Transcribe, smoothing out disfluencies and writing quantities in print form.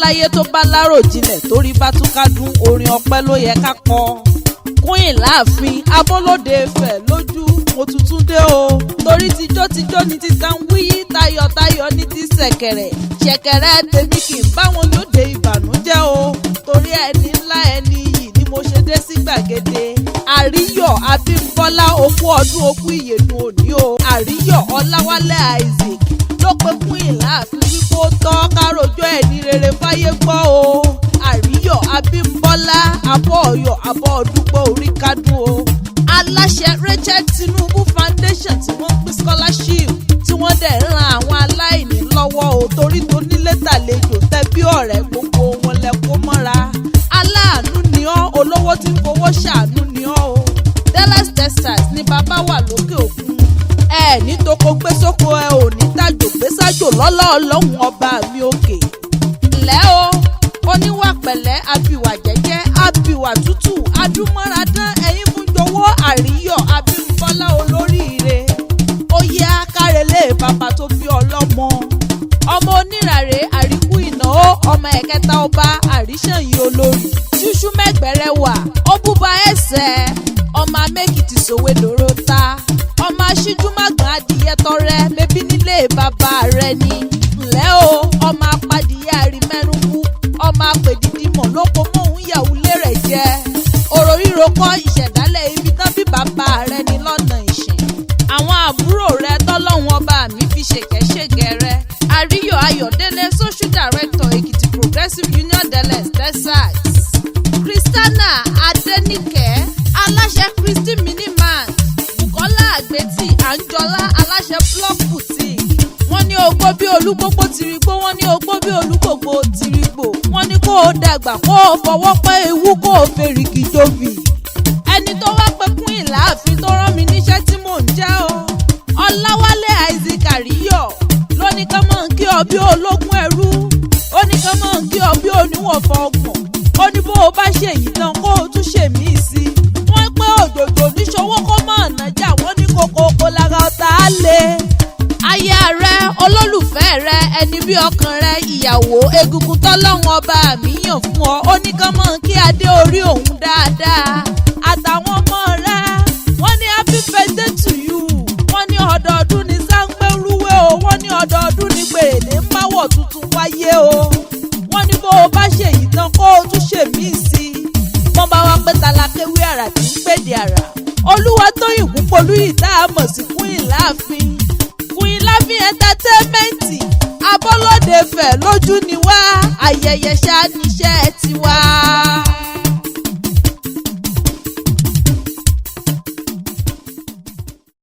láyé tó bá láròjinlẹ̀ torí bá tún ká dún orin ọpẹ́ ló yẹ ká kọ. Queen láàfin Abọ́lódé Ifẹ̀ lójú, mo tuntun dé o. Torí tijótijó ní ti tanwí, tayọ̀tayọ̀ ní ti ṣẹ̀kẹ̀rẹ̀. Ṣẹ̀kẹ̀rẹ̀ tèmi kì í bá wọn lóde ìbànújẹ́ o. Torí ẹni ńlá ẹni yìí ni mo ṣe dé sí gbàgede. Àríyọ̀ Abímbọ́lá, okú ọdún, okú ìyèdùn òní o. Àríyọ̀ Ọláwálé Isaac ló pe Queen láàfin wípé ó tọ́ káròjọ́ ẹni rere fáyé gbọ́ o. Àríyọ̀ Abímbọ́lá, abọ́ ọ̀yọ́, abọ́ ọdúpọ̀ orí kádùn o. Aláṣẹ Rachel Tinubu Foundation tí wọ́n ń pín scholarship, tí wọ́n dẹ̀ ń ran àwọn aláìní lọ́wọ́ o, torí tó nílé tàlejò tẹbí ọ̀rẹ́ gbogbo wọn lẹ kó mọ́ra. Aláàánú ni ọ́, olówó tí ń fowó ṣàánú ni ọ́ o. Dallas, Texas ni bàbá wà lókè òkun. Ẹ ní toko gbé sóko, ẹ ò ní tàjò gbé sájò lọ́lá Ọlọ́run ọba mi òkè. Ǹlẹ́ o, oníwà pẹ̀lẹ́, abiwà jẹ́jẹ́, abiwà tútù, adúmọ́radán, ẹ̀yin fún jọ̀wọ́. Àríyọ̀ Abímbọ́lá, olóríire, ó yá kárẹ́lẹ́ bàbá tó bí ọlọ́mọ. Ọmọ oníràrè àríkú ìnáwó, ọmọ ẹ̀kẹta ọba àríṣànyí, olórí ṣíṣú mẹ́gbẹ̀rẹ̀ wà ó búba ẹsẹ̀, ọmọ amẹ́kìtì sòwédòrò ta, ọmọ aṣíjú mágbọ̀n adìyẹ tọrẹ mẹbí nílé bàbá rẹ ni. Ǹlẹ́ o, ọmọ apádìyẹ àrímẹ́rúnkú, ọmọ apèdìdìmọ̀ lóko mọ́hún yàwó lérè jẹ́ ọ̀rọ̀ ríro kọ́ ìṣẹ̀dálẹ̀ ibi tán bí bàbá rẹ ní lọ́nà ìṣìn. Àwọn àbúrò rẹ tọ́lọ́hún ọba mi fi ṣèkẹ́ṣègẹ́ rẹ: Àríyọ̀ Ayọ̀délé, social director, Èkìtì Progressive Union, Dallas, Texas; Christiana Adẹnìkẹ́, aláṣẹ Christy Miniman; Bukola Àgbẹ̀tì Àǹjọ́lá, aláṣẹ Plug Boutique. Wọ́n ní ogbó bí olúgbógbó tirigbó, wọ́n ní ogbó bí olúgbògbò tirigbò, wọ́n ní kó o dàgbà, kó o fọwọ́ pẹ́ ewu, kó o fèrèkì jóbi. Ẹni tó wá pé Queen láàfin tó rán mi níṣẹ́ tí mò ń jẹ́ o, Ọláwálé Isaac Àríyọ̀, ló ní ká mọ̀ ń kí ọ bí ológun ẹrú, ó ní ká mọ̀ ń kí ọ bí oníwọ̀nfọ̀ ọgbọ̀n, ó ní bó o bá ṣe èyí tán, kó o tún ṣe míì sí i. Wọ́n pé òjòjò níṣòwò kó mọ̀ ọ̀nà jà, wọ́n ní kókó kó lára ọ̀tá á lé. Aya rẹ, olólùfẹ́ rẹ, ẹni bí ọkàn rẹ, ìyàwó egungun tọ́lọ́run ọba mi yàn fún ọ, ó ní kán mọ̀ kí adé orí òun dáadáa, àtàwọn ọmọ rẹ. Wọ́n ní happy birthday to you. Wọ́n ní ọdọọdún ní sáńpẹ́rúwé o, wọ́n ní ọdọọdún ní gbèrèlé máwọ̀ tuntun wáyé o. Wọ́n ní bó o bá ṣèyí tán, kó o tún ṣe míì sí i. Wọ́n bá wá pé talakéwé àrà tí ń gbèdè àrà, Olúwa Tóyìn Púpọ̀lú yìí tá a mọ̀ sí Queen láàfin, Queen Láàfin Entertainment, Abọ́lódé Fẹ̀ lójú ni wá, ayẹyẹ ṣáá níṣẹ́ tiwa.